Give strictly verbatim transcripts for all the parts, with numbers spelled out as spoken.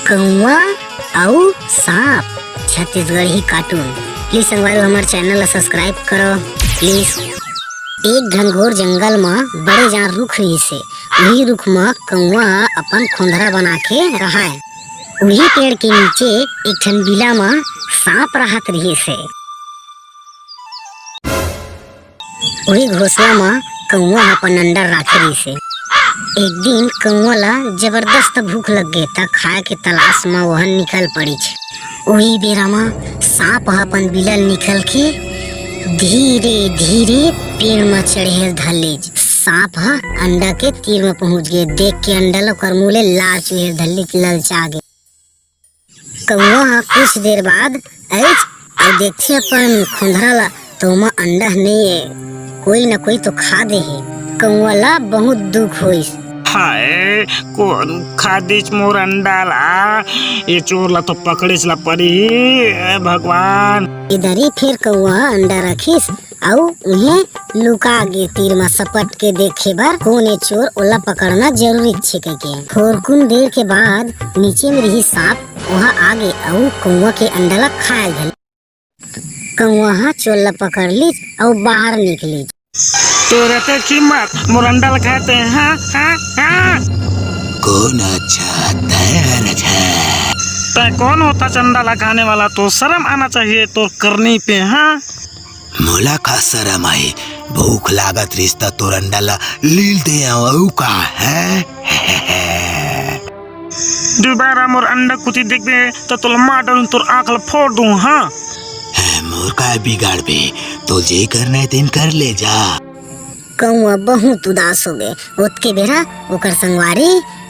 कौआ अउ सांप, छत्तीसगढ़ी cartoon। Please संगवारी हो, हमर channel ला subscribe करो please। एक घनघोर जंगल म बड़े जान रुख रिहिस हे। उही रुख म कौआ ह अपन खोंधरा बना के रहय। उही पेड़ के नीचे एक ठन बिला म सांप रहत रिहिस हे। उही घोंसला म कौआ ह अपन अंडा राखे रिहिस हे। एक दिन कौआ ला जबरदस्त भूख लग गे, त खाए के तलाश म ओहन निकल पड़िस। उही बेरा म सांप ह अपन बिला ल निकल के धीरे धीरे पेड़ म चढ़े धर लिस। सांप ह अंडा के तीर म पहुंच गे। देख के अंडा ल ओकर मुंह ले लार चुहे धर लिस, ललचा गे। कौआ ह कुछ देर बाद आइस अउ देखथे अपन खोंधरा ला, त ओमा अंडा नइ ए, कोई न कोई तो खा दे हे। कौआ ला बहुत दुख होइस। हाय, कोन खा दिस मोर अंडा ला? ये चोर ला तो पकड़ेच ला पड़ही, ए भगवान। इधर ही फिर कौआ ह अंडा रखिस अउ उहें लुका गे तीर म सपट के देखे बर कोन ए चोर, ओला पकड़ना जरूरी छे कहिके। थोरकुन देर के बाद नीचे में रिहिस सांप ओहा आ गे अउ कौआ के अंडा ला खाए धर लिस। कौआ ह चोर ला पकड़ लिस अउ बाहर निकलिस। तोर अतेक हिम्मत, मोर अंडा ला खाए ते, हाँ, हाँ, हाँ। कोन अच्छा, तैं हर अच्छा। तैं कोन होथस अंडा ला खाने वाला? तोर शर्म आना चाहिए तोर करनी पे, हाँ। मोला का शरम आही? भूख लागत रिहिस त तोर अंडा ला लील दे अउ का हे? दुबारा मोर अंडा कुती देखबे त तोला मार डारूं, तोर आँख ला फोड़ दूं, हाँ। हे, मोर का बिगाड़बे? तो जे करना हे तेन कर ले जा। कौआ बहुत उदास हो गे। ओतके बेरा ओकर संगवारी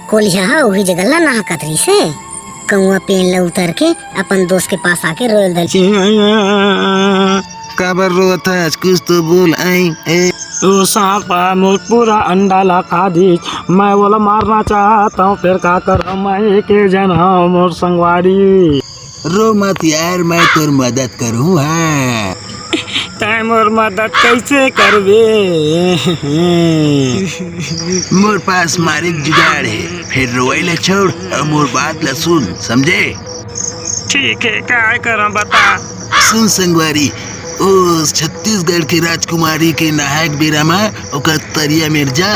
कोलिहा ह उही जगह ला नहकत रिहिस हे। कौआ पेड़ ला उतर के अपन दोस्त के पास आके रोए धर लिस। काबर रोवत हस? कुछ तो बोल, आई, ए। ओ सांप ह मोर पूरा अंडा ला खा दिस। मैं ओला मारना चाहत हूँ, फेर का करहूँ? मैं एके झन हूँ, मोर संगवारी। रो मत यार, मैं तोर मदद करूँ, हाँ। तैं मोर मदद कइसे करबे? मोर पास मारे के जुगाड़ हे, फेर रोवई ला छोड़ अउ मोर बात ला सुन, समझे? ठीक हे, काय करंव बता। सुन संगवारी, ओ छत्तीसगढ़ के राजकुमारी के नहाए के बेरा म ओकर तरिया मेर जा,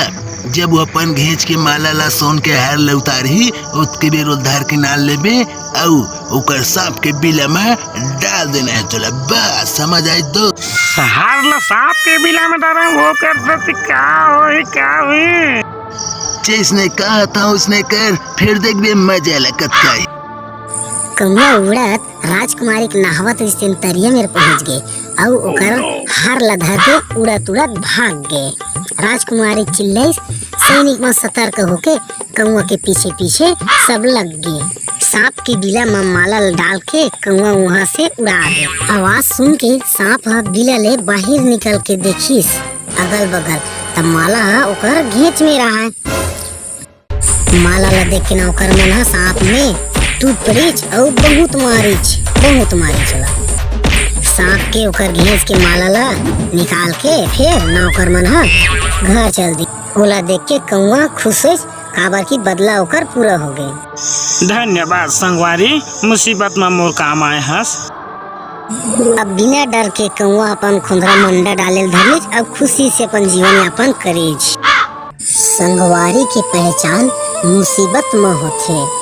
जब वो अपन घेंच के माला ला सोन के हार ले उतारही, ओतके बेर ओला धर के नाल लेबे, अउ ओकर सांप के बिला म डाल देना हे तोला। बस, समझ आइस दोस्त? हार ला सांप के बिला म डालंव, ओकर सेती का होही, का होही? जइसने कहत हंव, ओइसने कर, फेर देखबे मजा ला कतका आही। कौआ उड़त राजकुमारी के नहावत रिहिस तेन तरिया मेर पहुंच गे, अउ ओकर हार ला धर के उड़त उड़त भाग गे। राजकुमारी चिल्लाइस, सैनिक मन सतर्क होके कौआ के पीछे पीछे सब लग गे। सांप के बिला म माला ल डाल के कौआ उहाँ से उड़ा दे। आवाज सुन के सांप ह बिला ले बाहिर निकल के देखिस अगल बगल, त माला ह ओकर घेंच में रहय। माला ल देख के नौकर मन ह सांप में टूट पड़िस अउ बहुत मारिस, बहुत मारिस ओला। सांप के ओकर घेंच के माला ल निकाल के फेर नौकर मन ह घर चल दिस। ओला देख के कौआ खुश होइस, काबर कि बदला ओकर पूरा हो गे। धन्यवाद संगवारी, मुसीबत म मोर काम आए हस। अब बिना डर के कौआ अपन खोंधरा म अंडा डाले ल धरिस, अब खुशी से अपन जीवन यापन करिस। संगवारी के पहचान मुसीबत म होथे।